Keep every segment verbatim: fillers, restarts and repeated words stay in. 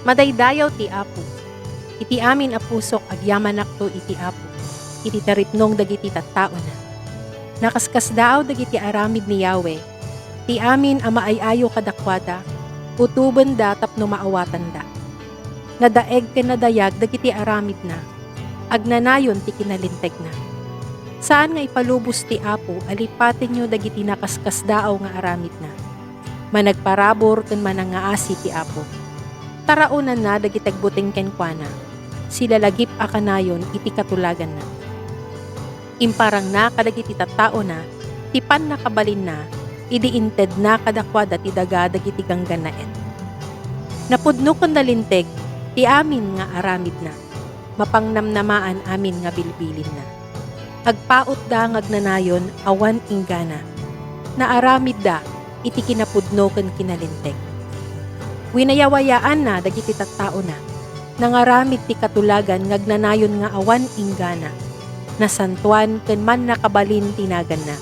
Madaydayaw ti Apo. Iti amin a pusok agyamanakto iti Apo, iti taripnong dagiti tattaona. Nakaskasdaaw dagiti aramid ni Yahweh, ti amin a maay-ayo kadakuada, utobenda tapno maawatanda. Nadaeg ken nadayag dagiti aramidna, agnanayon ti kinalintegna. Saan nga ipalubos ti Apo a lipatenyo dagiti nakaskasdaaw nga aramidna. Managparabur ken manangngaasi ti Apo. Taraonanna dagiti agbuteng kenkuana, silalagip a kanayon iti katulaganna. Imparangna kadagiti tattaona ti pannakabalinna idi intedna kadakuada ti daga dagiti ganggannaet. Napudno ken nalinteg ti amin nga aramidna. Mapangnamnamaan amin nga bilbilinna. Agpautda nga agnanayon awan inggana. Naaramidda iti kinapudno ken kinalinteg. Winayawayaanna dagiti tattaona. Nangaramid ti katulagan nga agnanayon nga awan inggana. Nasantoan ken mannakabalin ti naganna.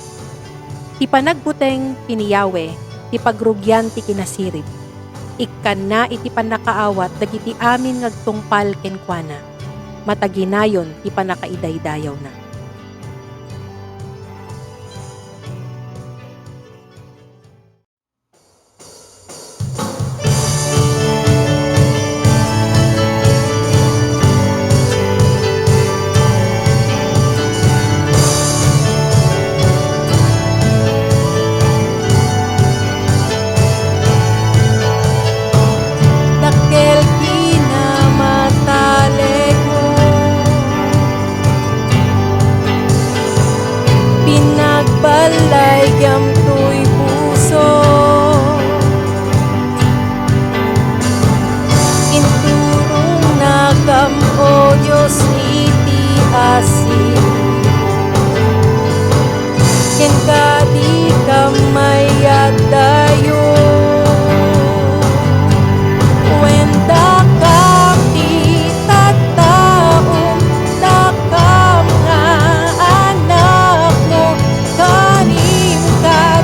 Ti panagbuteng ken ni Yahweh ti pagrugian ti kinasirib. Ikkanna iti pannakaawat dagiti amin nga agtungpal kenkuana. Mataginayon ti pannakaidaydayaw na. Dakkel kinamatalekmo, pinagballayam toy puso. Inturong nakam, O Dios, iti asi. Kenka dikam mayat dayo. Wen dakam ti tattaom, dakam nga anakmo, karim ka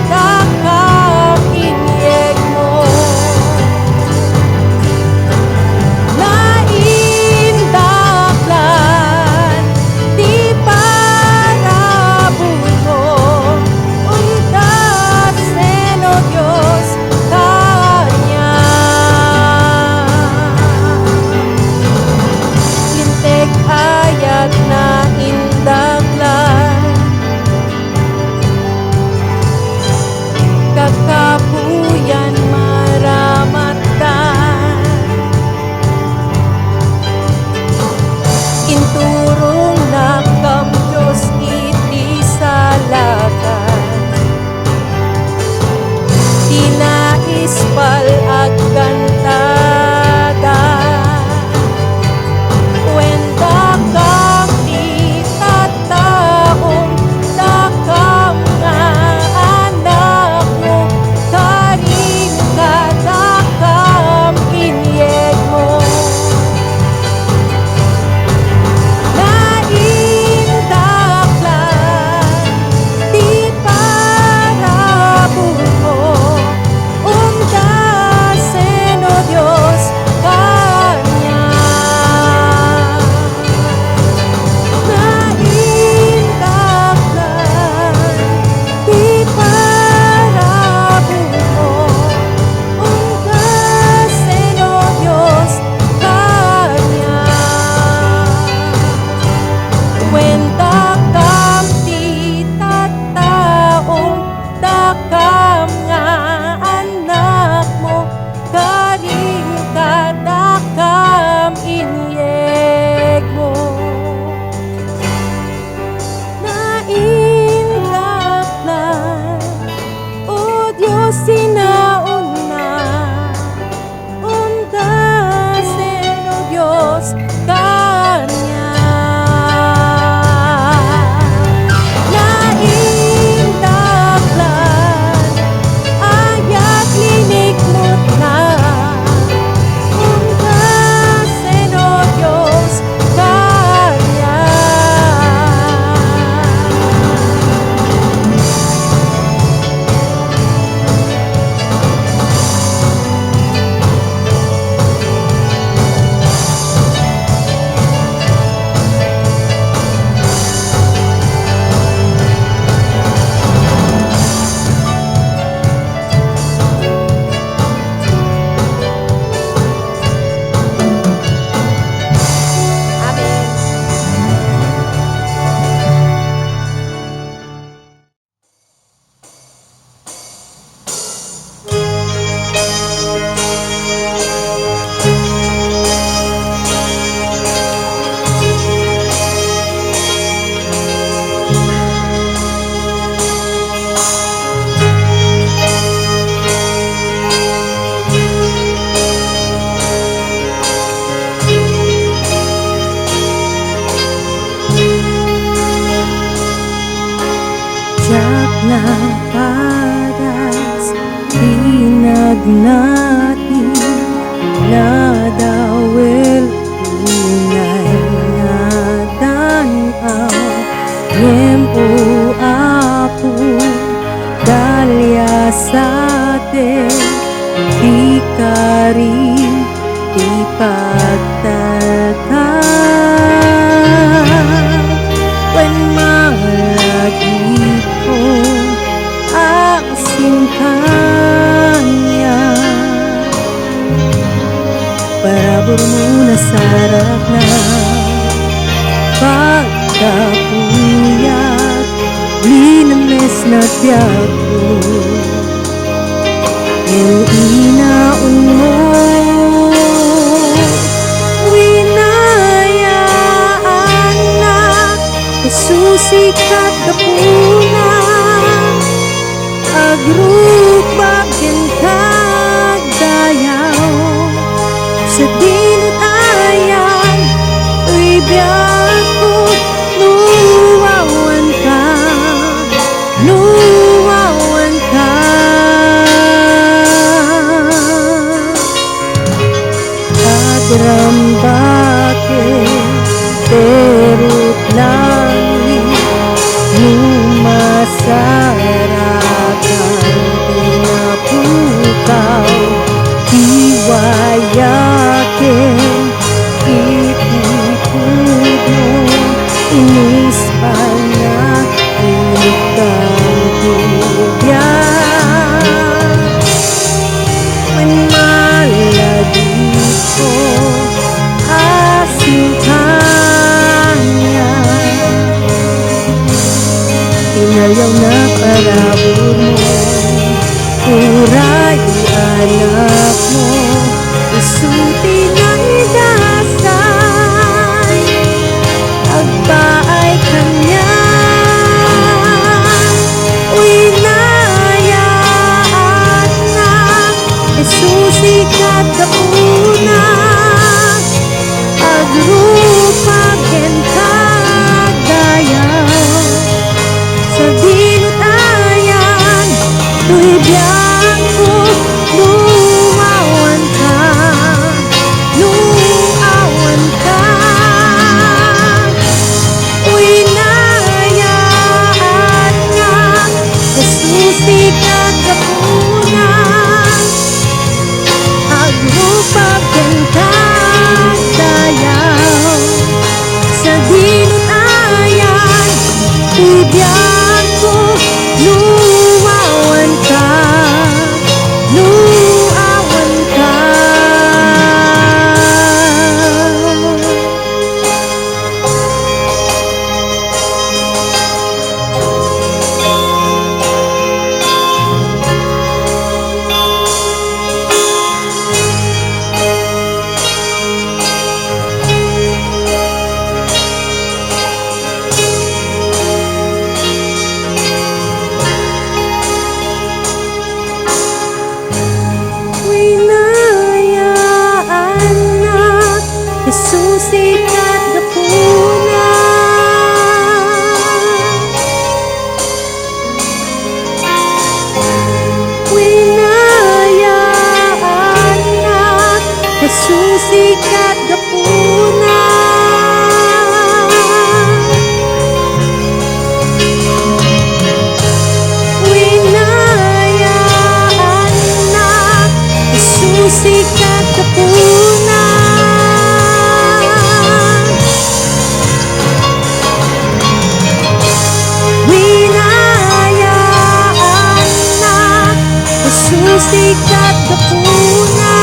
Napadas, pinagnati, nadawel, unay nadan-aw, ngem, O Apo, daliasate, ti karim, ti pagtalka, wen malagipko, asin kaniak. Parabur mo nasarak na pagkapuyat, linemesna ti agko. Ngem inaunmo, winayaannak, Jesus, ikat gapuna, agrukbab ken kagdayaw, sadino ti ayan, toy biagko, no awanka. No awanka, agrambak ket perut langit, no masarakan ti napukaw, ti wayaken iti pudno, inispannak, inutang ti biag. Wen malagipko, asin kaniak. Inayawnak, paraburmo, uray annakmo, isu ti naidasay, agpaay kaniak. Winayaannak, Jesus, ikat gapuna, agrupag ken kagdayaw, sadino ti ayan, toy biagko, no awanka, no awanka. Winayaannak, Jesus, ikat gapuna, agrupag ken kagdayaw, sadino ti ayan ti biagko, no awanka, no awanka. Winayaannak, Jesus, ikat gapuna. Winayaannak, Jesus, ikat gapuna. Winayaannak, Jesus, ikat gapuna. Winayaannak, Jesus, ikat gapuna.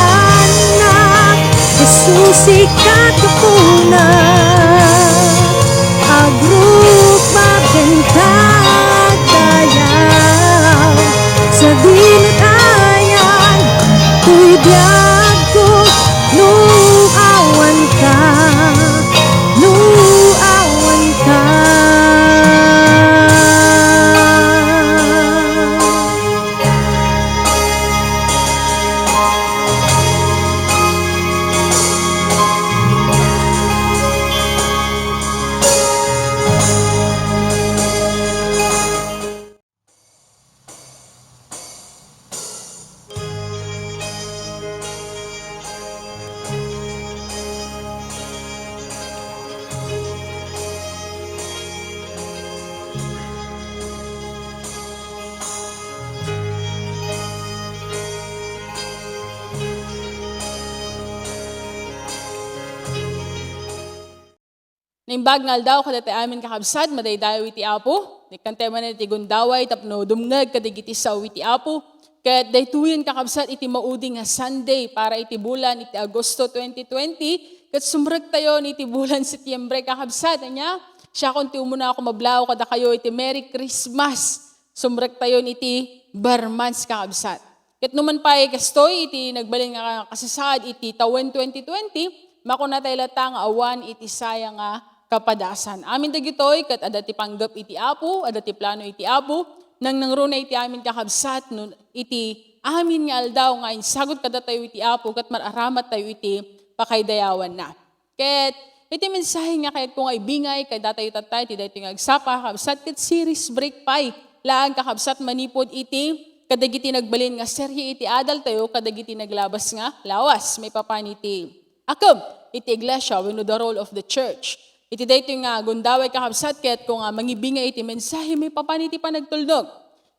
Winayaannak, Jesus, ikat gapuna. Agrupag ken kagdayaw, sadino ti ayan ti biagko, no awanka, no awanka. Naimbag nga aldaw kadatayo amin, kakabsat, madaydayaw iti Apo. Naikkantayo manen iti gundaway tapno dumngeg kadagiti sao iti Apo. Ket daytoyen, kakabsat, iti maudi nga Sunday para iti bulan iti Agosto twenty twenty. Ket sumrektayon iti bulan Setyembre, kakabsat. Ania, siakon ti umuna a kumablaaw kadakayo iti Merry Christmas. Sumrektayon iti bar months, kakabsat. Ket numan pay kastoy iti nagbalin nga kasasaad iti tawen twenty twenty, makunatayo latta nga awan iti saya nga kapadasan. Amin dagitoy ket adda ti panggep iti Apo, adda ti plano iti Apo, nangnangruna iti amin, kakabsat, no iti amin nga aldaw nga insagut kadatayo iti Apo ket mar-aramat tayo iti pakaidayawanna. Ket iti mensahe nga kayatko nga ibingay kadatayo tatta iti daytoy nga agsapa, kakabsat, ket series break pay laeng, kakabsat, manipud iti kadagiti nagbalin nga serye iti adaltayo kadagiti naglabas nga lawas maipapan iti akem iti iglesia wenno the role of the church. Iti daytoy nga gundaway, kakabsat, kayatko nga mangibingay iti mensahe maipapan iti panagtulnog.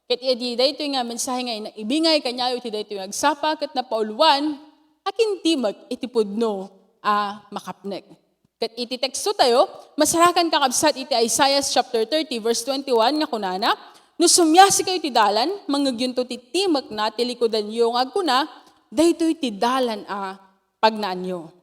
Ket idi daytoy nga mensahe nga ina-, ibingay kaniayo iti daytoy nga agsapa ket napauluan, akintimek iti pudno a makapnek. Ket iti teksto tayo, masarakan, kakabsat, iti Isaiah chapter thirty, verse twenty-one nga kunana, "No sumiasikayo iti dalan, mangegenyo ti timekna ti likudanyo nga agkuna, 'Daytoy ti dalan a pagnaanyo.'"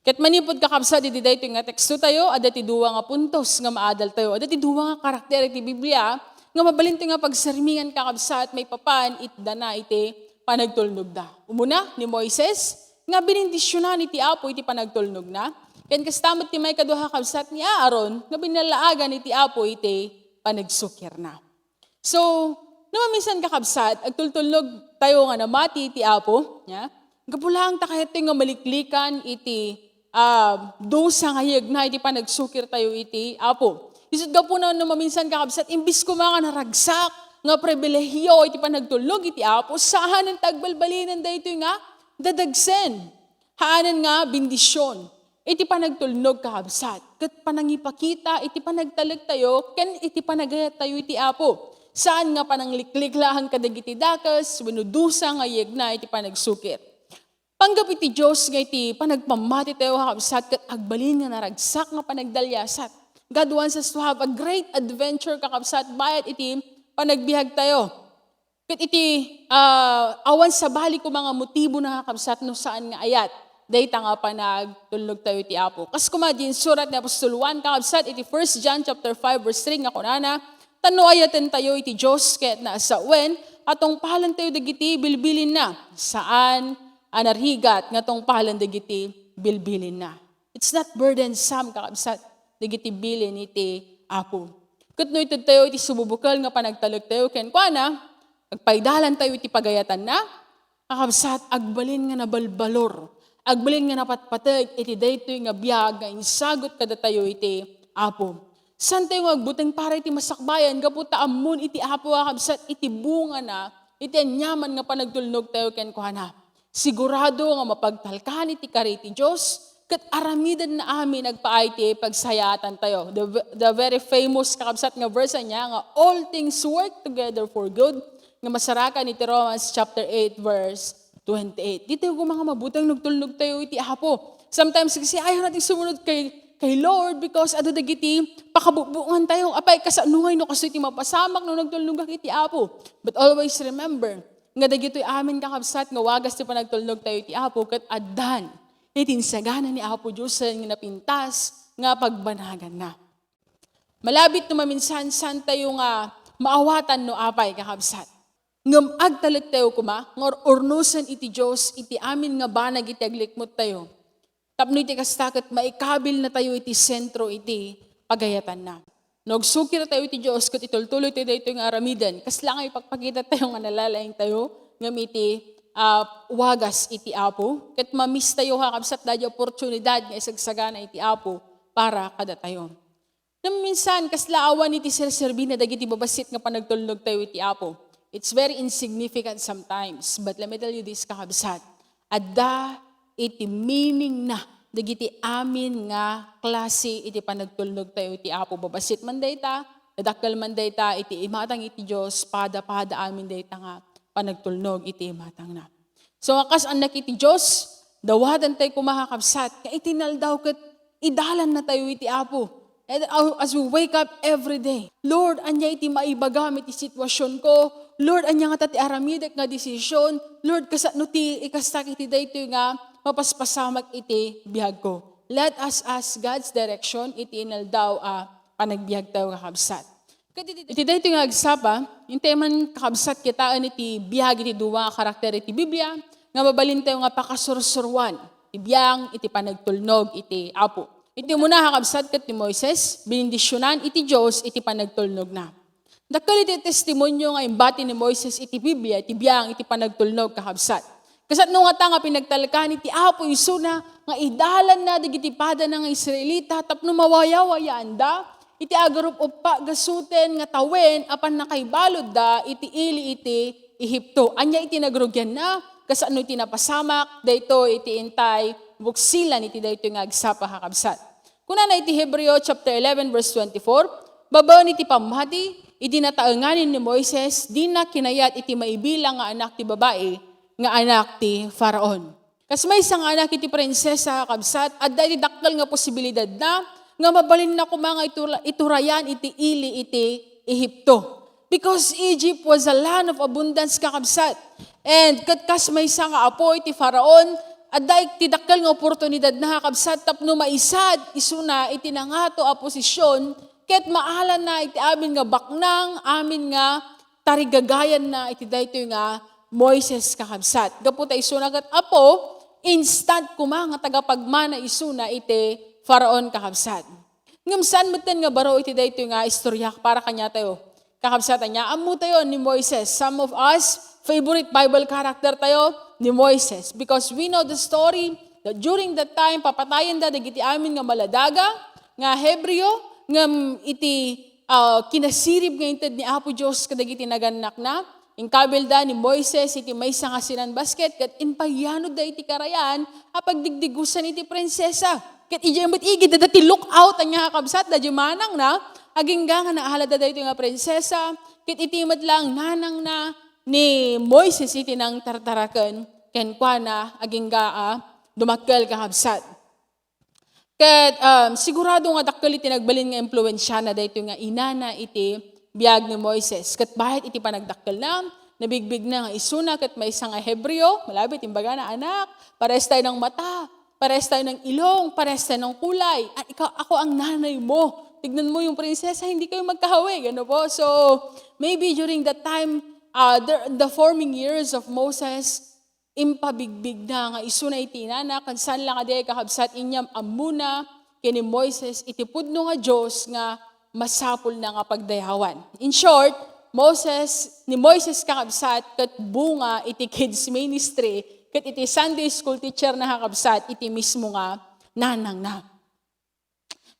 Ket manipud, kakabsat, iti daytoy nga teksto tayo, adda ti dua nga puntos nga maadal tayo. Adda ti dua nga karakter iti Biblia nga mabalinto nga pagsermingan, kakabsat, maipapan itdana iti panagtulnogda. Umuna, ni Moises, nga binindisionan iti Apo iti panagtulnogna. Ken kasta met ti maikadua, kakabsat, ni Aaron nga binallaagan iti Apo iti panagsukirna. So, no maminsan, kakabsat, agtultulnog tayo nga namati iti Apo, nia? Gapu laeng ta kayatyo nga maliklikan iti, ah, dusa nga yegna iti panagsukir tayo iti Apo. Isut' gapuna no maminsan, kakabsat, imbis koma nga naragsak nga pribilehiyo iti panagtulnog iti Apo, saanen ta agbalbalinan daytoy nga dadagsen. Haanen nga bendision iti panagtulnog, kakabsat, ket panangipakita iti panagtalektayo ken iti panagayattayo iti Apo. Saan nga panangliklik laeng kadagiti dakes wenno dusa nga yegna iti panagsukir. Panggep iti Dios nga iti panagpammatitayo, kakabsat, ket agbalin nga naragsak nga panagdaliasat. God wants us to have a great adventure, kakabsat, bayat iti panagbiagtayo. Ket iti, ah, awan sabali koma nga motibo, kakabsat, no saan nga ayat dayta nga panagtulnogtayo iti Apo. Kas koma di insurat ni apostol Juan, kakabsat, iti First John chapter five, verse three nga kunana, "Ta no ayatentayo iti Dios ket naasawen, a tungpalantayo dagiti bilbilinna, saan a narigat nga tungpalen dagiti bilbilinna." It's not burdensome, kakabsat, dagiti bilin iti Apo. Ket no itedtayo iti sububukel nga panagtalektayo kenkuana, agpaidalantayo iti pagayatanna, kakabsat, agbalin nga nabalbalor, agbalin nga napatpateg iti daytoy nga biag nga insagut kadatayo iti Apo. Saantayo nga agbuteng para iti masakbayan gapu ta ammon iti Apo, kakabsat, iti bungana iti aniaman nga panagtulnogtayo kenkuana. Sigurado nga mapagtalkan iti kari ti Dios, ket aramidenna amin agpaay ti pagsayaatantayo. The, the very famous, kakabsat, nga verse ania nga, "All things work together for good," nga masarakan iti Romans chapter eight, verse twenty-eight. Ditoy koma nga mabuteng no agtulnogtayo iti Apo. Sometimes kasi, ayaw natin sumunod kay, kay Lord because adu dagiti pakabukbukantayo. Apay, kasano ngay no kastoy ti mapasamak no nagtulnogak iti Apo? But always remember, nga dagitoy amin, kakabsat, nga wagas ti panagtulnogtayo iti Apo ket addan iti insagana ni Apo Dios nga napintas nga pagbanaganna. Malabit no maminsan, saantayo nga maawatan no apay, kakabsat. Ngem agtalektayo koma nga ur-urnosen iti Dios iti amin nga banag iti aglikmottayo. Tapno iti kasta ket maikabilnatayo iti sentro iti pagayatanna. No agsukirtayo iti Dios ket itultuloytayo daytoy nga aramiden, kasla nga ipakpakitatayo nga nalalaingtayo ngem iti, ah, wagas iti Apo, ket mamistayo, kakabsat, daydi oportunidad nga isagsagana iti Apo para kadatayo. Ngem minsan, kasla awan iti serserbina dagiti babassit nga panagtulnogtayo iti Apo. It's very insignificant sometimes. But let me tell you this, kakabsat. Adda iti meaning na dagiti amin nga klase iti panagtulnogtayo iti Apo. Babassit man dayta, nadakkel man dayta, iti imatang iti Dios, pada-pada amin dayta nga panagtulnog iti imatangna. So, nga kas annak iti Dios, dawatantayo koma, kakabsat, nga iti naldaw ket idalannatayo iti Apo. And as we wake up every day, "Lord, ania iti maibagam iti sitwasionko? Lord, ania ngata ti aramidek nga desisyon? Lord, kasano ti ikastak iti daytoy nga mapaspasamak iti biagko?" Let us ask God's direction iti inaldaw a panagbiagtayo, kakabsat. Ket iti, iti daytoy nga agsapa, intay man, kakabsat, kitaen iti biag iti dua a karakter iti Biblia nga mabalintayo nga pakasursuroan ti biag iti panagtulnog iti Apo. Iti umuna, kakabsat, ket ni Moises, binindisionan iti Dios iti panagtulnogna. Dakkel iti testimonio nga imbati ni Moises iti Biblia, iti biag iti panagtulnog, kakabsat. Kasano ngata nga pinagtalkan iti Apo isuna nga idalanna dagiti padana nga Israelita tapno mawayawayaanda iti agarup-uppa gasuten nga tawen a pannakaibaludda iti ili iti Ehipto. Ania iti nagrugianna? Kasano iti napasamak? Daytoy iti intay buksilan iti daytoy nga agsapa, kakabsat. Kunana iti Hebreo chapter eleven, verse twenty-four, "Babaen iti pammati, idi nataenganen ni Moises, dina kinayat iti maibilang nga anak ti babai nga anak ti Faraon." Kas maysa nga anak iti prinsesa, kakabsat, adda iti dakkel nga posibilidadna nga mabalinna koma nga itura-, iturayan iti ili iti Ehipto. Because Egypt was a land of abundance, kakabsat. And ket kas maysa nga apo iti Faraon, adda iti dakkel nga oportunidadna, kakabsat, tapno maisad isuna iti nangato a posisyon, ket maalanna iti amin nga baknang, amin nga tarigagayanna iti daytoy nga Moises, kakabsat. Gapu ta isuna ket apo, instant koma nga tagapagmana isuna iti Faraon, kakabsat. Ngem saan metten nga baro iti daytoy nga istorya para kaniatayo, kakabsat, ania? Ammotayo ni Moises. Some of us, favorite Bible character tayo ni Moises, because we know the story that during that time, papatayenda dagiti amin nga maladaga nga Hebreo, ngem iti, ah, kinasirib nga inted ni Apo Dios kadagiti nagannakna, inkabilda ni Moises iti maysa nga sinan basket ket impayanodda iti karayan a pagdigdigusan iti prinsesa. Ket idiay met igid, adda ti lookout, ania, kakabsat, daydiay manangna, agingga nga naalada daytoy nga prinsesa, ket iti met lang nanangna ni Moises iti nangtartaraken kenkuana, agingga a dumakkel, kakabsat. Ket, um, sigurado nga dakkel iti nagbalin nga impluensiana daytoy nga inana iti biag ni Moises. Ket bayat iti panagdakkelna, nabigbigna nga isuna ket maysa nga Hebreo, malabit imbagana, "Anak, pares tayo ng mata, pares tayo ng ilong, pares tayo ng kulay. Ah, ikaw, ako ang nanay mo. Tignan mo yung prinsesa, hindi kayo magkahawig," ano po? So, maybe during that time, uh, the, the forming years of Moses, impabigbigna nga isuna iti inana, ken saan la nga di, kakabsat, inyam ammona ken ni Moises iti pudno nga Dios nga masapulna nga pagdayawan. In short, Moses, ni Moises, kakabsat, ket bunga iti kids ministry, ket iti Sunday school teacher na, kakabsat, iti mismo nga nanangna.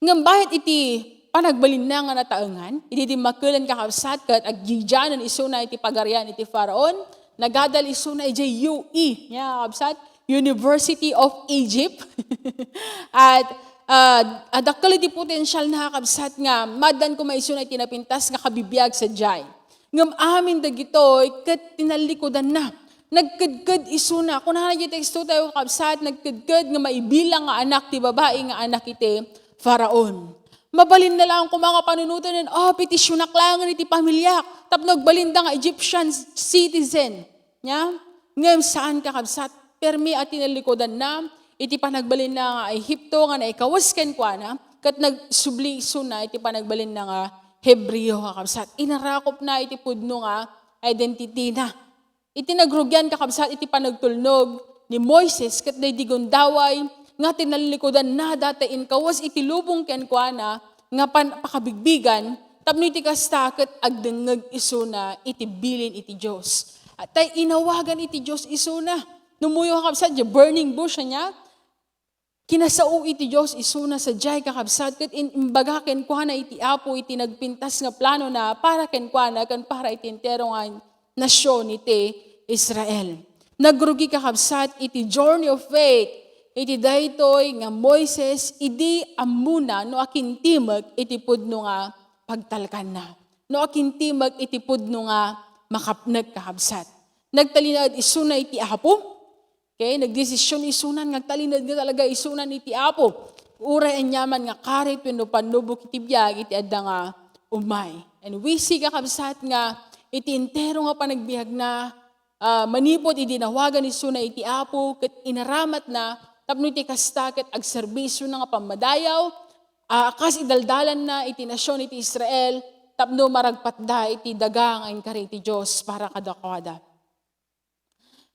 Ngem bayat iti panagbalinna nga nataengan, idi dimmakkelan, kakabsat, ket agdidianan isuna iti pagarian iti Faraon, nagadal isuna idiay U E, nia, kakabsat, University of Egypt. At, ah, adakkel iti potensial na, kakabsat, nga maaddaan koma isuna iti napintas nga kabibiag sadiay. Ngem amin dagitoy ket tinallikudanna. Nagkedked isuna. Kunana iti teksto tayo, kakabsat, nagkedked nga maibilang nga anak ti babai nga anak iti Faraon. Mabalinna lang koma nga panunoten, "Ah, petisionak laengen iti pamiliak tapno agbalinda nga Egyptian citizen." Nia? Ngem saan, kakabsat, permi a tinallikudanna iti panagbalinna nga Ehipto nga naikawes kenkuana, ket nagsubli isuna iti panagbalinna nga Hebreo, kakabsat. Inarakopna iti pudno nga identity na. Iti nagrugian, kakabsat, iti panagtulnog ni Moises ket daydi gundaway nga tinallikudanna dayta inkawes iti lubong kenkuana nga pan-, pakabigbigan, tapno iti kasta ket agdengngeg isuna iti bilin iti Dios. At tay inawagan iti Dios isuna. Numuyo, kakabsat, diay burning bush, ania? Kinasao iti Dios isuna sadiay, kakabsat, ket in-, imbaga kenkuana iti Apo iti nagpintas nga planona para kenkuana ken para iti entero nga nasion iti Israel. Nagrugi, kakabsat, iti journey of faith iti daytoy nga Moises idi ammona no akintimek iti pudno nga pagtalkanna, no akintimek iti pudno nga makapnek, kakabsat. Nagtalinaed isuna iti Apo. Okay, nagdesisyon isunan nga agtalinaed nga talaga isunan iti Apo. uray aniaman nga karit wenno pannubok iti biag iti adda nga umay. And we see, kakabsat, nga iti entero nga panagbiagna, ah, manipud idi nawagan isuna iti Apo ket inaramatna tapno iti kasta ket agserbisiona nga pammadayaw, ah, kas idaldalanna iti nasion iti Israel tapno maragpatda iti daga nga inkari ti Dios para kadakuada.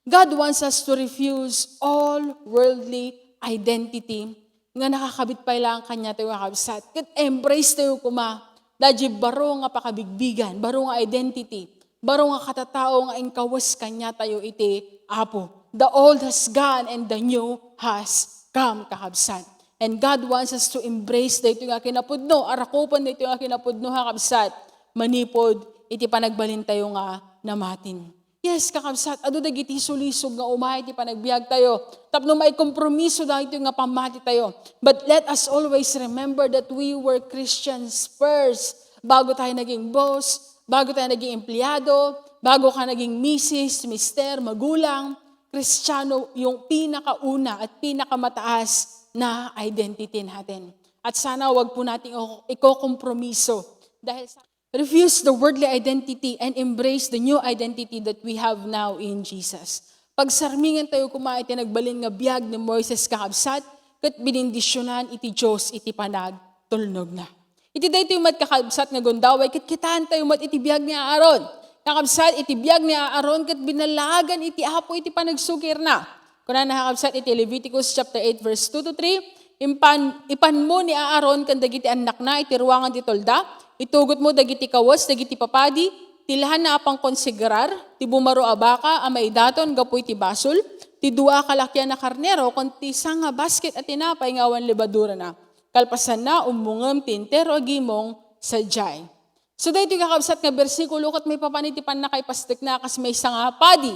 God wants us to refuse all worldly identity nga nakakabit pay laeng kaniatayo, kakabsat. Ket embrace tayo koma daydi baro nga pakabigbigan, baro nga identity, baro nga katatao nga inkawes kaniatayo iti Apo. The old has gone and the new has come, kakabsat. And God wants us to embrace daytoy nga kinapudno, arakupen daytoy nga kinapudno, kakabsat, manipud iti panagbalintayo nga namatin. Yes, kakabsat, adu dagiti sulisog nga umay ti panagbiagtayo tapno maikompromiso daytoy nga pammatitayo. But let us always remember that we were Christians first. Bago tayo naging boss, bago tayo naging empleyado, bago ka naging misis, mister, magulang, Kristiyano yung pinakauna at pinakamataas na identity natin. At sana wag po nating iko-, ikokompromiso dahil sa Refuse the worldly identity and embrace the new identity that we have now in Jesus. Pagsarmingan tayo koma iti nagbalin nga biag ni Moises, kakabsat, ket binendisionan iti Dios iti panagtulnogna. Iti daytoy met, kakabsat, nga gundaway, ket kitaan tayo met iti biag ni Aaron. Kakabsat, iti biag ni Aaron ket binalaagan iti Apo iti panagsukirna. Kunana, kakabsat, iti Leviticus chapter eight, verse two to three, "Impan-, ipanmo ni Aaron ken dagiti annakna iti ruangan ti tolda, itugotmo dagiti kawes dagiti papadi, ti lahanna a pangkonsigrar, ti bumaro a baka a maidaton gapu iti basol, ti dua a kalakian a karnero, ken ti sanga basket a tinapay nga awan lebadurana. Kalpasanna, ummongem ti entero a gimong sadiay." So, daytoy, kakabsat, nga bersikulo ket maipapan iti pannakaipastekna kas maysa nga padi.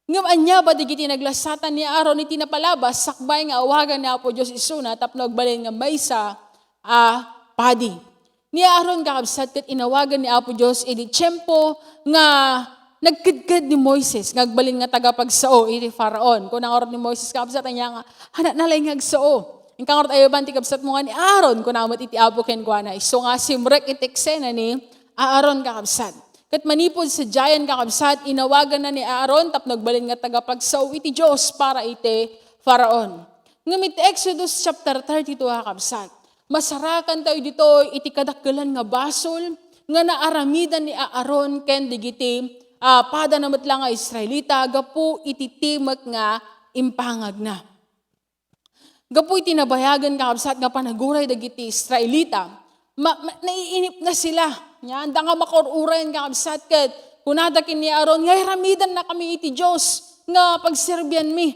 Ngem ania ba dagiti naglasatan ni Aaron iti napalabas sakbay nga awagan ni Apo Dios isuna tapno agbalin nga maysa a padi? Ni Aaron, kakabsat, ket inawagan ni Apo Dios idi tiempo nga nagkedked ni Moises nga agbalin nga tagapagsao iti Faraon. Kuna ngarud ni Moises, kakabsat, ania nga, "Anak na laeng nga agsao." Inka ngarud, "Ayaban ti kabsatmo nga ni Aaron," kuna met iti Apo kenkuana. Isu nga simrek iti eksena ni Aaron, kakabsat. Ket manipud sadiayan, kakabsat, inawaganna ni Aaron tapno agbalin nga tagapagsao iti Dios para iti Faraon. Ngem iti Exodus chapter thirty-two, kakabsat, masarakan tayo ditoy iti kadakkelan nga basol nga naaramidan ni Aaron ken dagiti, ah, padana met la nga Israelita gapu iti timek nga impangagna. Gapu iti nabayagen, kakabsat, nga panaguray dagiti Israelita, ma-, ma-, naiinipna sila. Nya, anda nga makur-urayan, kakabsat, ket kunada ken ni Aaron nga, "Iramidannakami iti Dios nga pagserbianmi."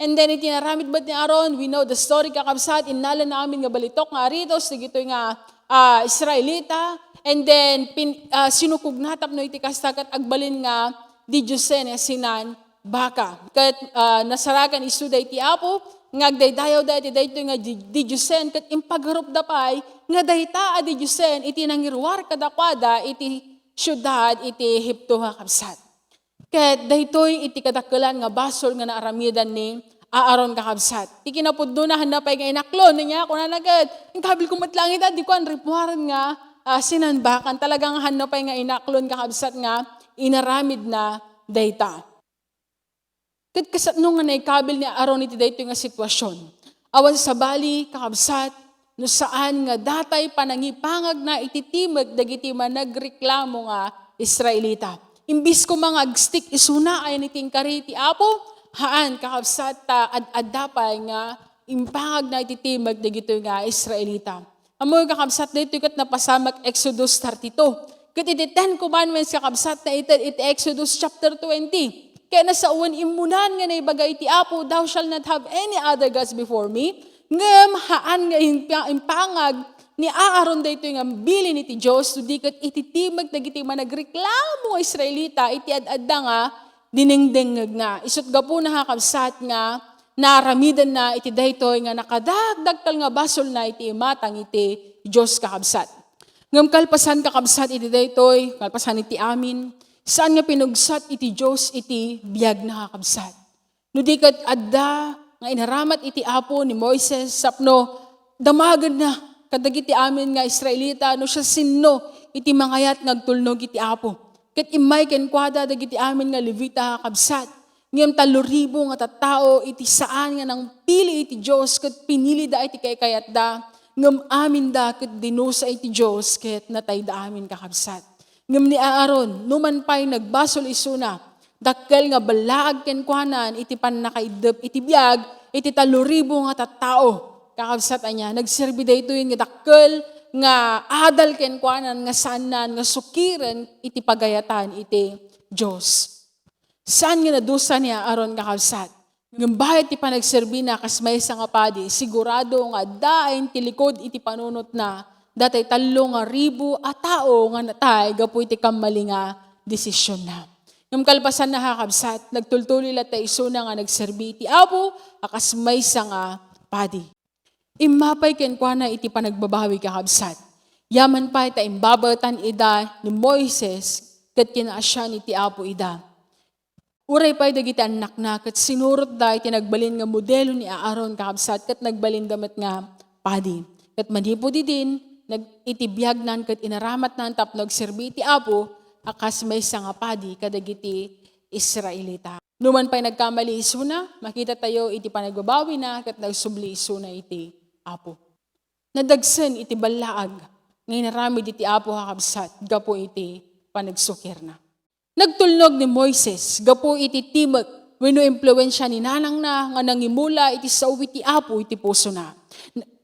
And then, iti naramid met ni Aaron, we know the story, kakabsat, innalana amin nga balitok nga aritos dagitoy nga, ah, Israelita. And then, pin-, ah, sinukogna tapno iti kasta ket agbalin nga didiosen a sinan baka. Ket, ah, nasarakan isuda iti Apo nga agdaydayawda iti daytoy nga di-, didiosen ket impagarupda pay nga dayta a didiosen iti nangiruar kadakuada iti siudad iti Egipto, kakabsat. Ket daytoy iti kadakkelan nga basol nga naaramidan ni Aaron, kakabsat. Ti kinapudnona, hanna pay nga inaklon, nia, kunana ket, "Inkabilko met laeng ita, diko anripuaren nga, ah, sinanbakan." Talagang hanna pay nga inaklon, kakabsat, nga inaramidna dayta. Ket kasano nga naikabil ni Aaron iti daytoy nga sitwasion? Awan sabali, kakabsat, no saan nga datay panangipangagna iti timek dagiti managreklamo nga Israelita. Imbis koma nga agstick isuna, ayan iti inkari ti Apo, haan, kakabsat, ta ad-adda pay nga impangagna iti timek dagitoy nga Israelita. Ammoyo, kakabsat, daytoy ket napasamak Exodus thirty-two. Ket iti Ten Commandments, kakabsat, naited iti Exodus chapter twenty. Ket nasawen, immunan nga naibaga iti Apo, "Thou shalt not have any other gods before me." Ngem haan nga impa-, impangag ni Aaron daytoy nga bilin iti Dios, no di ket iti timek dagiti managreklamo nga Israelita iti ad-adda nga dinengdengngegna. Isut' gapuna, kakabsat, nga naaramidenna iti daytoy nga nakadakdakkel nga basolna iti imatang iti Dios, kakabsat. Ngem kalpasan, kakabsat, iti daytoy, kalpasan iti amin, saan nga pinugsat iti Dios iti biagna, kakabsat. No di ket adda nga inaramat iti Apo ni Moises sapno damagenna kadagiti amin nga Israelita no siasino iti mangayat nga agtulnog iti Apo. Ket immay kenkuada dagiti amin nga Levita, kakabsat. Ngem tallo ribu nga tattao iti saan nga nangpili iti Dios ket pinilida iti kaykayatda, ngem aminda ket dinusa iti Dios ket natayda amin, kakabsat. Ngem ni Aaron, numan pay nagbasol isuna, dakkel nga ballaag kenkuanan iti pannakaiddep iti biag iti tallo ribu nga tattao. Kakabsat, ania, nagserbi daytoy nga dakkel nga adal kenkuanan nga saannan nga sukiren iti pagayatan iti Dios. Saan nga nadusa ni Aaron, kakabsat. Ngem bayat ti panagserbina kas maysa nga padi, sigurado nga adda ayan ti likod iti panunotna, datay tallo nga ribu a tao nga natay gapu iti kammalinga desisionna. Ngem kalpasanna, kakabsat, nagtultuloy latta isuna nga nagserbi iti Apo a kas maysa nga padi. Immapay kenkuana iti panagbabawi, kakabsat. Yaman pay ta imbabaetan ida ni Moises ket kinaasian iti Apo ida. Uray pay dagiti annakna ket sinurotda iti nagbalin nga modelo ni Aaron, kakabsat, ket nagbalinda met nga padi. Ket manipud idin, nag-, iti biagnan ket inaramatnan tapno agserbi iti Apo a kas maysa nga padi kadagiti Israelita. Numan pay nagkamali isuna, makita tayo iti panagbabawina ket nagsubli isuna iti Apo. Nadagsen iti ballaag nga inaramid iti Apo, kakabsat, gapu iti panagsukirna. Nagtulnog ni Moises gapu iti timek wenno impluensia ni nanangna nga nangimula iti sao iti Apo iti pusona.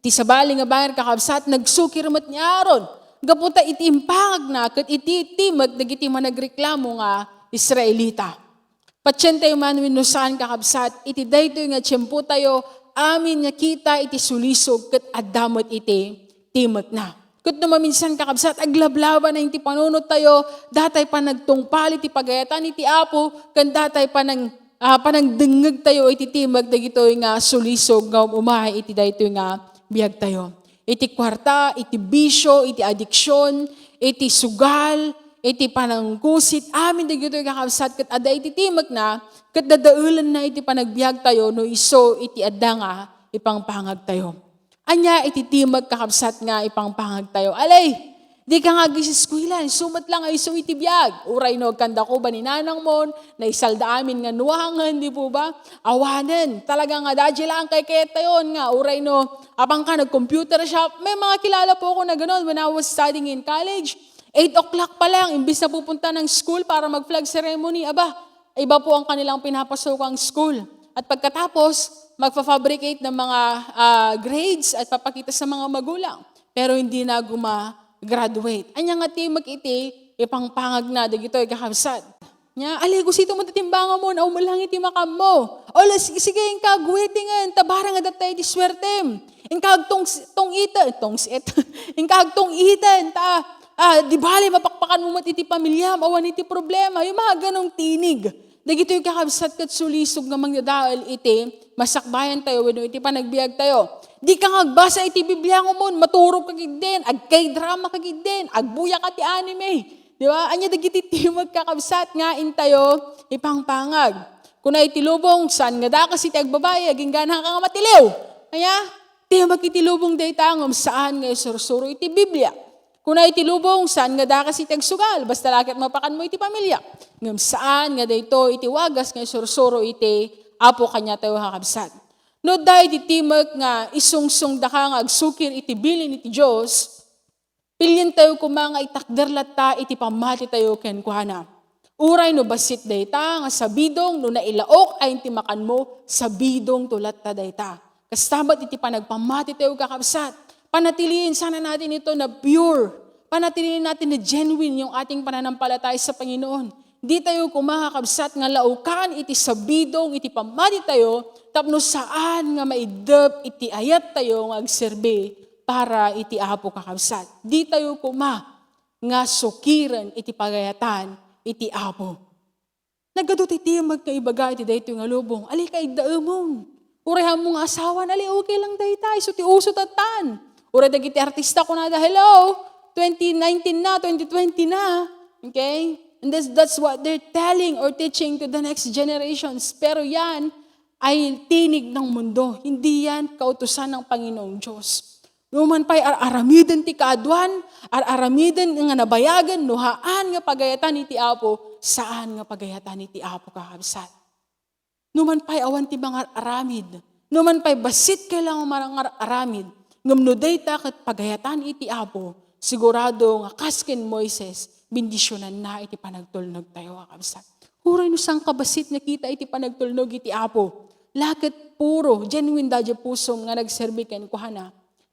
Ti sabali nga bayar, kakabsat, nagsukir met ni Aaron gapu ta iti impangagna ket iti timek dagiti managreklamo nga Israelita. Patientayo man wenno saan, kakabsat, iti daytoy nga tiempotayo, amin nga kita iti sulisog ket adda met iti timekna. Ket no maminsan, kakabsat, aglablabana iti panunottayo, datay panagtungpal iti pagayatan iti Apo, ken datay panang-, ah, panangdengngegtayo iti timek dagitoy nga sulisog nga um-umay iti daytoy nga biagtayo. Iti kuarta, iti bisio, iti adiksion, iti sugal, iti panangkusit, amin dagitoy, kakabsat, ket adda iti timekna, ket dadaelenna iti panagbiagtayo no isu iti adda nga ipangpangagtayo. Ania iti timek, kakabsat, nga ipangpangagtayo? Alay, dika nga agisiskuela, isu met la nga isu iti biag. Uray no agkandako ba ni nanangmon, naisalda amin nga nuangen, di po ba? Awanen, talaga nga daydiay la ang kaykayattayon nga uray no apangka nag-computer shop. May mga kilala po ako na ganon when I was studying in college. Eight o'clock pa lang, imbis na pupunta ng school para mag-flag ceremony, aba, iba po ang kanilang pinapasukang school. At pagkatapos, magfa-fabricate ng mga, ah, grades at papakita sa mga magulang. Pero hindi na guma-graduate. Anya nga timek iti ipangpangagna dagitoy, kakabsat? Nia, alay, kusito met ti timbangamon, awan lang iti makammo. O, la, sige, sige, inka, guwetingen, ta barang adda tayo ti suertem. Inka agtong-, tong-iten, tongsit. Inka agtong-iten, ta, ah, di bale, mapakpakan mo met iti pamiliam, awan iti problema. Yung mga ganong tinig. Dagitoy, kakabsat, ket sulisog nga mangdadael iti masakbayan tayo wenno iti panagbiag tayo. Di ka nga agbasa iti Biblia ngumon, maturog ka gidden, ag-K-drama ka gidden, agbuya ka ti anime. Di ba? Anya dagiti timek, kakabsat, nga intayo ipangpangag. Kuna iti lubong, saan nga dakas iti agbabayi, agingganaka nga matiliw. Anya? Timek iti lubong dayta, ngem saan nga isursuro iti Biblia. Kuna iti lubong, saan nga dakas iti agsugal, basta la ket mapakan mo iti pamilya. Ngem saan nga daytoy iti wagas nga isursuro iti Apo kaniatayo, kakabsat. No adda iti timek nga isungsongdaka nga agsukir iti bilin iti Dios, pilientayo koma nga itakder latta iti pammatitayo kenkuana. Uray no bassit dayta nga sabidong no nailaok ayan ti makanmo, sabidongto latta dayta. Kasta met iti panagpammatitayo, kakabsat. Panatiliin sana natin ito na pure. Panatiliin natin na genuine yung ating pananampalataya sa Panginoon. Di tayo koma, kakabsat, nga laokan iti sabidong iti pammatitayo tapno saan nga maiddep iti ayattayo nga agserbi para iti Apo, kakabsat. Di tayo koma nga sukiren iti pagayatan iti Apo. Nagadu ti timek nga ibaga iti daytoy nga lubong, "Ali, kaiddaemon. Uray ammo nga asawan, ali, okay lang dayta, isu ti uso tattan." Uray dagiti artista kunada, "Hello, twenty nineteen na, twenty twenty na." Okay? And that's, that's what they're telling or teaching to the next generations. Pero yan ay tinig ng mundo. Hindi yan kautusan ng Panginoong Diyos. No man pay ar-aramiden ti kaaduan, ar-aramiden nga nabayagen, no haan nga pagayatan iti Apo, saan nga pagayatan iti Apo, kakabsat. No man pay awan ti mangar-aramid, no man pay bassit kailangan mangar-aramid, ngem no dayta ket pagayatan iti Apo, sigurado nga kas ken Moises, bendisionanna iti panagtulnog tayo, kakabsat. Uray no saan ka bassit nga kita iti panagtulnog iti Apo, la ket puro genuine daydiay pusom nga nagserbi kenkuana,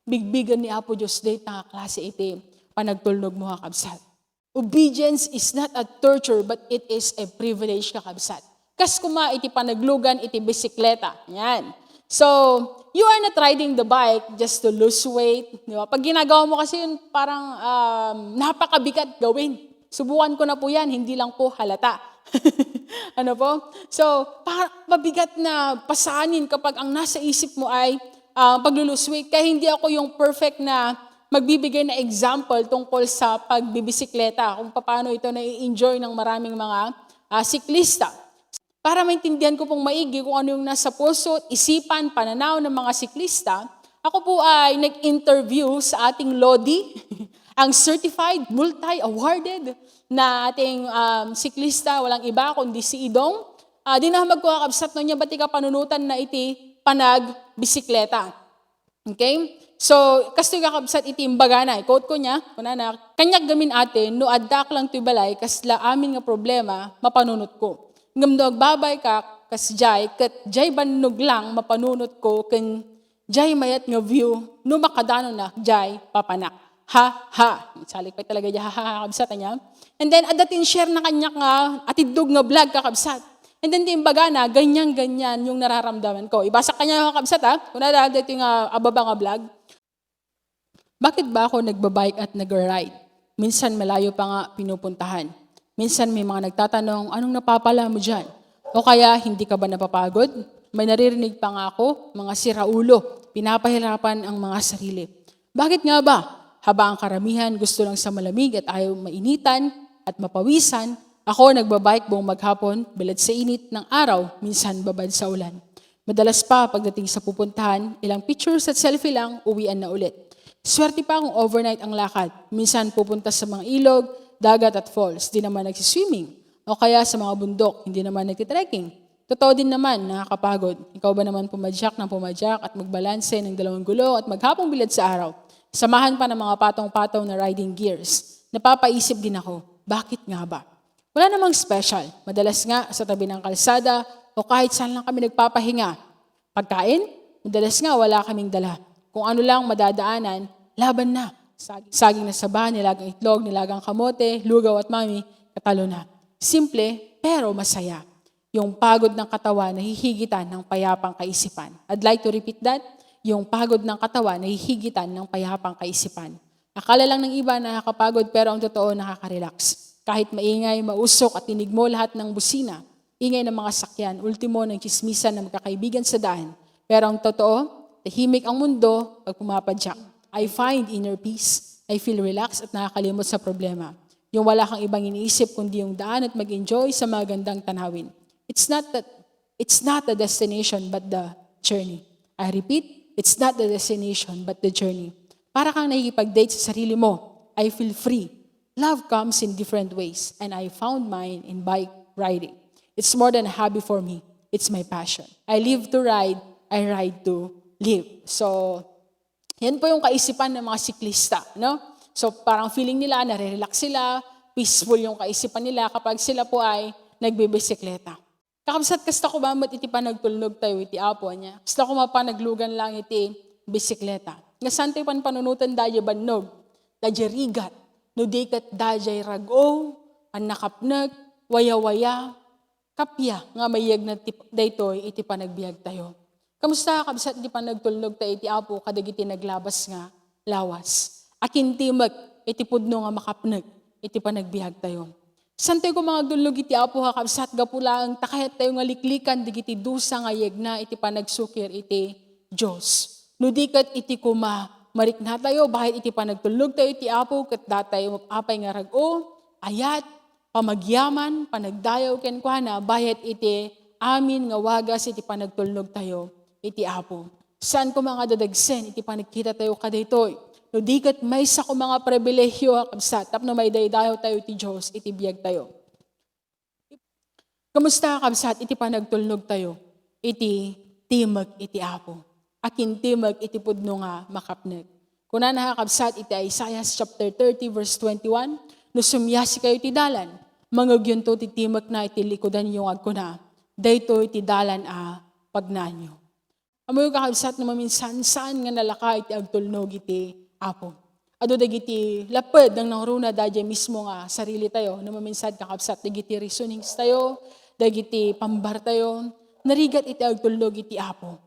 bigbigen ni Apo Dios dayta nga klase iti panagtulnog mo, kakabsat. Obedience is not a torture, but it is a privilege, kakabsat. Kas koma iti panaglugan iti bisikleta. Yan. So, you are not riding the bike just to lose weight. Di ba? Pag ginagawa mo kasi yun, parang um, napakabigat gawin. Subukan ko na po yan, hindi lang po halata. Ano po? So, pa- mabigat na pasanin kapag ang nasa isip mo ay ah, pag-lose weight. Kaya hindi ako yung perfect na magbibigay na example tungkol sa pagbibisikleta, kung paano ito na-enjoy ng maraming mga ah, siklista. Para maintindihan ko pong maigi kung ano yung nasa puso, isipan, pananaw ng mga siklista, ako po ay nag-interview sa ating lodi, ang certified, multi-awarded na ating um, siklista, walang iba kundi si Idong. Ah, dinamag ko, kakabsat, no niya, ba't ikapanunutan na iti panagbisikleta? Okay? So, kastoy, kakabsat, iti imbagana, i-quote ko niya, kunana, "Kaniak gamin, ate, no addaak lang toy balay, kasla amin nga problema, mapanunot ko. Ngem no agbabike ka, kasjay, ket jay bannog lang mapanunot ko, ken jay mayat nga view, no makadanonak, jay papanak." Ha, ha. Salik pa talaga diay, ha, ha, ha, kabsat, anya. And then, adda ti in-share na kaniak nga atiddog nga vlog, kakabsat. And then, ti imbagana, ganyan-ganyan yung nararamdaman ko. Ibasa kaniak, kakabsat, ha. Kuna da, dito nga ababa nga vlog. Bakit ba ako nagbabike at nagra-ride? Minsan malayo pa nga pinupuntahan. Minsan may mga nagtatanong, "Anong napapala mo dyan?" O kaya, "Hindi ka ba napapagod?" May naririnig pa nga ako, mga siraulo, pinapahirapan ang mga sarili. Bakit nga ba? Habang ang karamihan gusto lang sa malamig at ayaw mainitan at mapawisan, ako nagbabike buong maghapon, bilad sa init ng araw, minsan babad sa ulan. Madalas pa, pagdating sa pupuntahan, ilang pictures at selfie lang, uwian na ulit. Swerte pa kung overnight ang lakad. Minsan pupunta sa mga ilog, dagat at falls. Di naman nagsiswimming. O kaya sa mga bundok, hindi naman nagtitrekking. Totoo din naman, nakakapagod. Ikaw ba naman pumadyak ng pumadyak at magbalanse ng dalawang gulong at maghapong bilad sa araw? Samahan pa ng mga patong-patong na riding gears. Napapaisip din ako, bakit nga ba? Wala namang special. Madalas nga sa tabi ng kalsada o kahit saan lang kami nagpapahinga. Pagkain? Madalas nga wala kaming dala. Kung ano lang madadaanan, laban na. Saging, saging na saba, nilagang itlog, nilagang kamote, lugaw at mami, katalo na. Simple, pero masaya. Yung pagod ng katawan na hihigitan ng payapang kaisipan. I'd like to repeat that. Yung pagod ng katawan na hihigitan ng payapang kaisipan. Akala lang ng iba nakakapagod, pero ang totoo, nakaka-relax. Kahit maingay, mausok at tinig mo lahat ng busina, ingay ng mga sakyan, ultimo ng tsismisan ng magkakaibigan sa daan. Pero ang totoo, tahimik ang mundo pag pumapadyak. I find inner peace. I feel relaxed at nakakalimot sa problema. Yung wala kang ibang iniisip kundi yung daan at mag-enjoy sa magandang tanawin. It's not that, it's not the destination but the journey. I repeat, it's not the destination but the journey. Para kang nakikipag-date sa sarili mo. I feel free. Love comes in different ways, and I found mine in bike riding. It's more than a hobby for me. It's my passion. I live to ride. I ride to live. So, yan po yung kaisipan ng mga siklista, no? So, parang feeling nila, nare-relax sila, peaceful yung kaisipan nila kapag sila po ay nagbibisikleta. Kakabsat, kasta ko ba met iti panagtulnog tayo iti Apo, anya? Kasta ko mapanaglugan lang iti bisikleta. Nga saan tayo panpanunutan daydiay bannog, daydiay rigat, no di ket daydiay rag-o, pannakapnek, wayawaya, kappia nga mayegna ti, daytoy iti panagbiag tayo. Kamusta, kabsat, iti panagtulnog tayo iti Apo kadagiti naglabas nga lawas? Akinti met iti pudno nga makapnek iti panagbiag tayo. Saan tayo koma nga agdulnog iti Apo, kakabsat, gapu laeng ta kayat tayo nga liklikan dagiti dusa nga yegna iti panagsukir iti Dios. No di ket iti koma, marikna tayo, bahet iti panagtulnog tayo iti Apo, ket datayo apay nga rag-o, ayat, pamagyaman, panagdayaw kenkuana, bahet iti amin nga wagas iti panagtulnog tayo iti Apo. Saan koma nga dadagsen iti panagkitatayo kadaytoy? No di ket maysa koma nga pribilehiyo, kakabsat, tapno maidaydayaw tayo ti Dios iti biagtayo. Kamusta, kakabsat, iti panagtulnog tayo iti timek iti Apo? Akin timek iti pudno nga makapnek. Kunana, kakabsat, iti Isaiah chapter thirty, verse twenty-one, "No sumiasikayo iti dalan, mangebyonto ti timekna iti likudanyo nga agkuna, 'Daytoy ti dalan a pagnaanyo.'" Ammoyo, kakabsat, no maminsan saan nga nalaka iti agtulnog iti Apo. Adu dagiti lapped nga nangruna daydiay mismo nga sarili tayo. No maminsan, kakabsat, dagiti reasonings tayo, dagiti pambar tayo, narigat iti agtulnog iti Apo.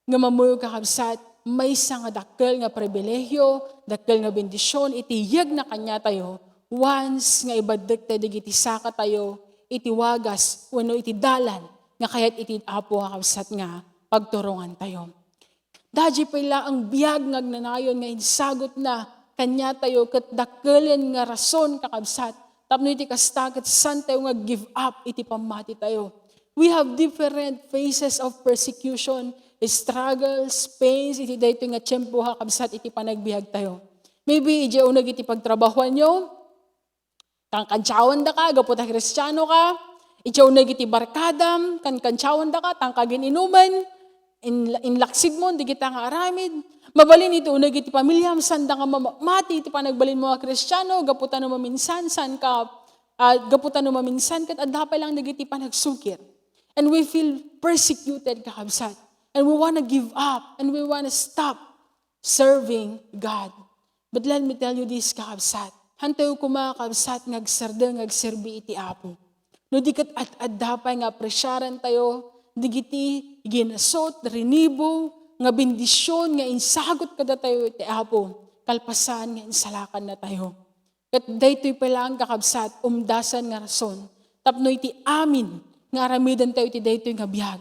Ngem ammoyo, kakabsat, maysa nga dakkel nga pribilehiyo, dakkel nga bendision iti yegna kaniatayo, once nga ibaddek tayo dagiti saka tayo iti wagas wenno iti dalan nga kayat iti Apo, kakabsat, nga pagturongan tayo. Daydiay pay laeng biag nga agnanayon nga insagutna kaniatayo ket dakkelen nga rason, kakabsat, tapno iti kasta ket saan tayo nga give up iti pammati tayo. We have different phases of persecution, struggles, pains iti daytoy nga tiempo, kakabsat, iti panagbiag tayo. Maybe idiay uneg iti pagtrabahoanyo, kankantiawandaka gapu ta Kristiano ka, idiay uneg iti barkadam, kankantiawandaka, tangka gin-inumen, in-, inlaksigmo dagita nga aramid. Mabalin iti uneg iti pamilyam, saanda nga mamati iti panagbalinmo nga Kristiano, gapu ta no maminsan, saan ka, ah, gapu ta no maminsan, ket adda pay laeng dagiti panagsukir. And we feel persecuted, kakabsat. And we wanna give up, and we wanna stop serving God. But let me tell you this, kakabsat. Hantayo koma, kakabsat, nga agsardeng, nga agserbi iti Apo. No di ket ad-adda pay nga apresiaran tayo dagiti ginasut, rinibo, nga bendision nga insagut kadatayo iti Apo, kalpasan nga insalakanna tayo. Ket daytoy pay laeng, kakabsat, umdasan nga rason tapno iti amin nga aramiden tayo iti daytoy nga biag,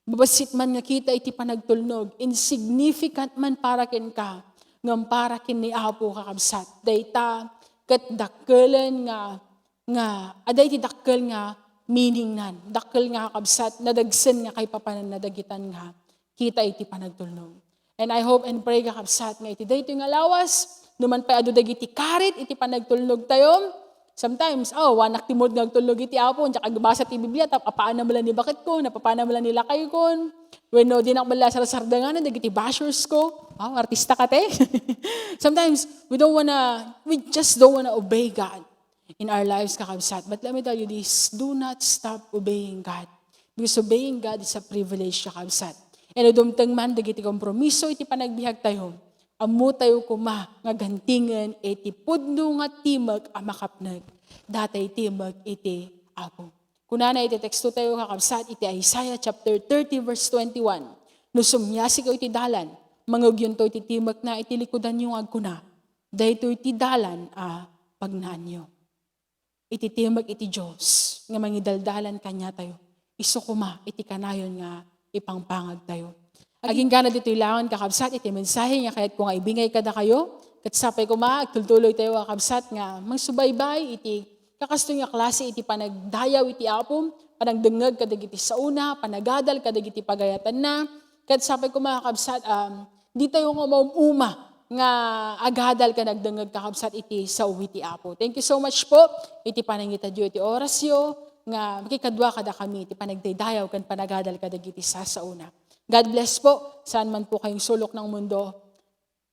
babassit man nga kita iti panagtulnog, insignificant man para kenka, ngem para ken ni Apo, kakabsat, dayta ket dakkelen nga, nga, adda iti dakkel nga meaning nan, dakkel nga, kakabsat, nadagsen nga kaipapananna dagitan nga kita iti panagtulnog. And I hope and pray, kakabsat, nga iti daytoy nga lawas, no man pay adu dagiti karit iti panagtulnog tayo, sometimes, oh, awanak ti mood nga agtulnog iti Apo, diak agbasa ti Biblia, tap-, apaana mala ni baketko, napapaana mala ni lakayko, wenno dinak mala sarsardenganan dagiti bashers ko. Wow, artista ka, te? Sometimes, we don't wanna, we just don't wanna obey God in our lives, kakabsat. But let me tell you this, do not stop obeying God. Because obeying God is a privilege, kakabsat. And no dumteng man dagiti kompromiso iti panagbiag tayo, ammo tayo koma nga gantingen iti pudno nga timek a makapnek, dayta timek iti Apo. Kunana iti teksto tayo, kakabsat, iti Isaiah chapter thirty, verse twenty-one, "No sumiasikayo iti dalan, mangebyonto iti timekna iti likudanyo nga agkuna, 'Daytoy ti dalan a pagnaanyo.'" Iti timek iti Dios nga mangidaldalan kaniatayo, isu koma iti kanayon nga ipangpangag tayo. Aginggana ditoy laeng, kakabsat, iti mensahe nga kayatko nga ibingay kadakayo, ket sapay koma, agtultuloy tayo, kakabsat, nga mangsubaybay iti kakastoy nga klase iti panagdayaw iti Apo, panagdengngeg kadagiti saona, panagadal kadagiti pagayatanna, ket sapay koma, kakabsat, um, di tayo nga maum-uma nga agadal ken agdengngeg, kakabsat, iti sao iti Apo. Thank you so much po iti panangitadyo iti orasyo nga makikadua kadakami iti panagdaydayaw ken panagadal kadagiti sasaona. God bless po. Saan man po kayong sulok ng mundo,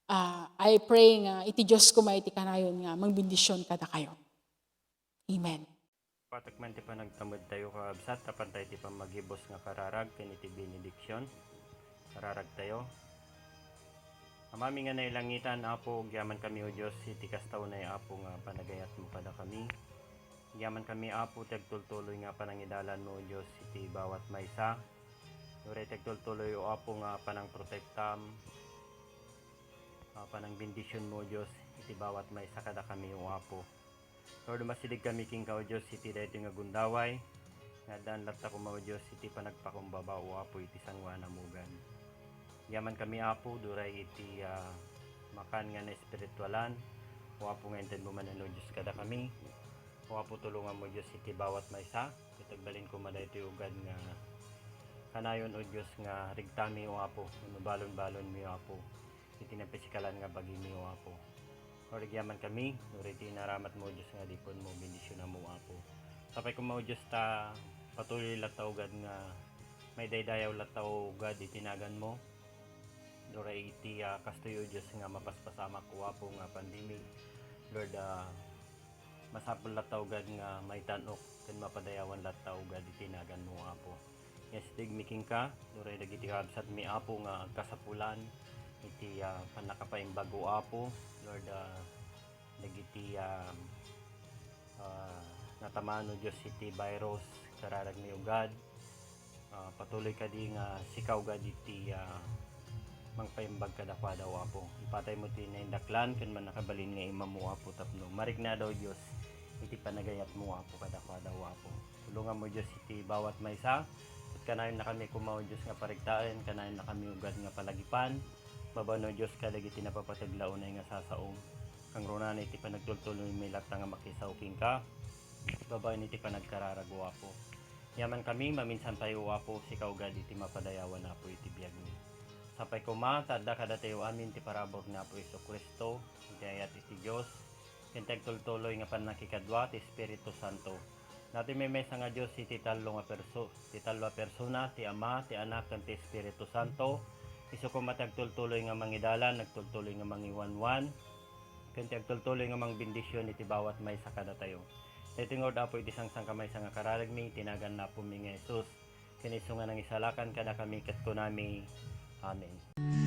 ah, I pray nga iti Dios koma iti kanayon nga mangbendisyon kadakayo. Amen. Patek man ti panagtamedtayo, kakabsat, apan tayo ti pammagibus nga kararag ken iti benediksion. Kararagtayo. Amami nga nailangitan, Apo, agyaman kami, O Dios, iti kasta unay, Apo, nga panagayatmo kadakami. Agyaman kami, Apo, ti agtultuloy nga panangidalanmo, O Dios, iti bawat maysa. Uray ti agtultuloy, O Apo, nga panangprotektam, nga panangbendisionmo, O Dios, iti bawat maysa kadakami, O Apo. Lord, umasideg kami kenka, O Dios, iti daytoy nga gundaway, nga addaan latta koma, O Dios, iti panagpakumbaba, O Apo, iti sangoanam a ugan. Agyaman kami, Apo, uray iti, ah, makan nga naespiritualan, O Apo, nga intedmo manen, O Dios, kadakami. O Apo, tulonganmo, Dios, iti bawat maysa, ket agbalin koma daytoy ugad nga Kanayon, O Dios, nga rigtami, O Apo, wenno balon-balonmi, O Apo, iti napisikalan nga bagimi, O Apo. Ngarud, agyaman kami, ngarud iti inaramatmo, O Dios, nga adipenmo, bendisionanmo, O Apo. Sapay koma, O Dios, ta patuloy latta, O God, nga maidaydayaw latta, O God, iti naganmo. Ngarud iti, ah, kastoy, O Dios, nga mapaspasamak, O Apo, nga pandemic. Lord, ah, masapul latta, O God, nga maitan-ok ken mapadayawan latta, O God, iti naganmo, Apo. Yes, digmi kenka, ngarud dagiti kabsatmi, Apo, nga agkasapulan iti, ah, pannakapaimbag, O Apo. Lord, ah, dagiti, ah, ah, natamaan, O Dios, iti virus, kararagmi, O God. Ah, patuloy kadi nga sika, O God, iti, ah, mangpaimbag kadakuada, O Apo. Ipataymo ti naindaklan ken mannakabalin nga imam, O Apo, tapno mariknada, O Dios, iti panagayatmo, O Apo, kadakuada, O Apo. Tulonganmo, Dios, iti bawat maysa, ket kanayonnakami koma, O Dios, nga pariktaen, kanayonnakami, O God, nga palagipan, babaen, O Dios, kadagiti napapateg la unay nga sasaom. Kangrunana iti panagtultuloymi latta nga makisao kenka, babaen iti panagkararag, O Apo. Yaman kami, maminsan pay, O Apo, sika, O God, iti mapadayawan, Apo, iti biagmi. Sapay koma, ta adda kadatayo amin ti parabur ni Apo Jesu-Cristo, iti ayat iti Dios, ken ti agtultuloy nga pannakikadua ti Espiritu Santo. Datoy maymaysa nga Dios iti tallo nga perso-, ti tallo a persona, ti Ama, ti Anak, ken ti Espiritu Santo. Isu koma ti agtultuloy nga mangidalan, agtultuloy nga mangiwanwan, ken ti agtultuloy nga mangbendision iti bawat maysa kadatayo. Daytoy ngarud, Apo, iti sangsankamaysa nga kararagmi, iti nagan ni Apomi nga Jesus. Ken isu nga nangisalakan kadakami ket kunami, Amen.